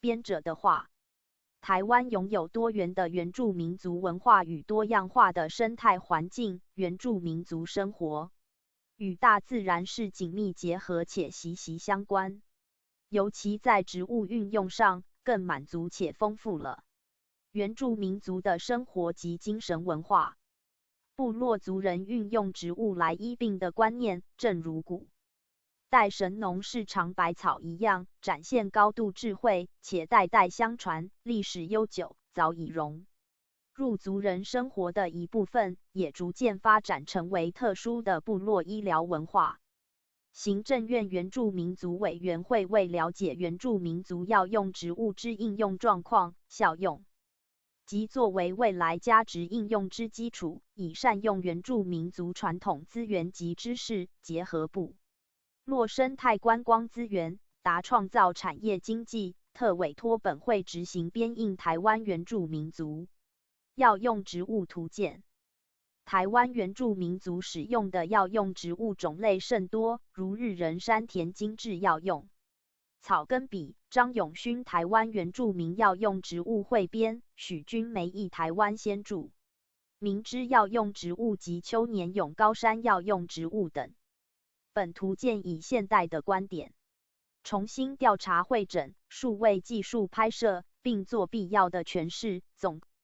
编者的话：台湾拥有多元的原住民族文化与多样化的生态环境，原住民族生活与大自然是紧密结合且息息相关，尤其在植物运用上，更满足且丰富了原住民族的生活及精神文化。部落族人运用植物来医病的观念，正如古代神农氏尝百草一样，展现高度智慧，且代代相传，历史悠久，早已融入族人生活的一部分，也逐渐发展成为特殊的部落医疗文化。行政院原住民族委员会为了解原住民族药用植物之应用状况、效用，及作为未来加值应用之基础，以善用原住民族传统资源及知识，结合部落生态观光资源，达创造产业经济，特委托本会执行编印台湾原住民族药用植物图鉴。台湾原住民族使用的药用植物种类甚多，如日人山田精制药用草根笔、张永勋台湾原住民药用植物汇编、许君梅译台湾先住民之药用植物及邱年勇高山药用植物等。本图鉴以现代的观点重新调查汇整、数位技术拍摄，并做必要的诠释，总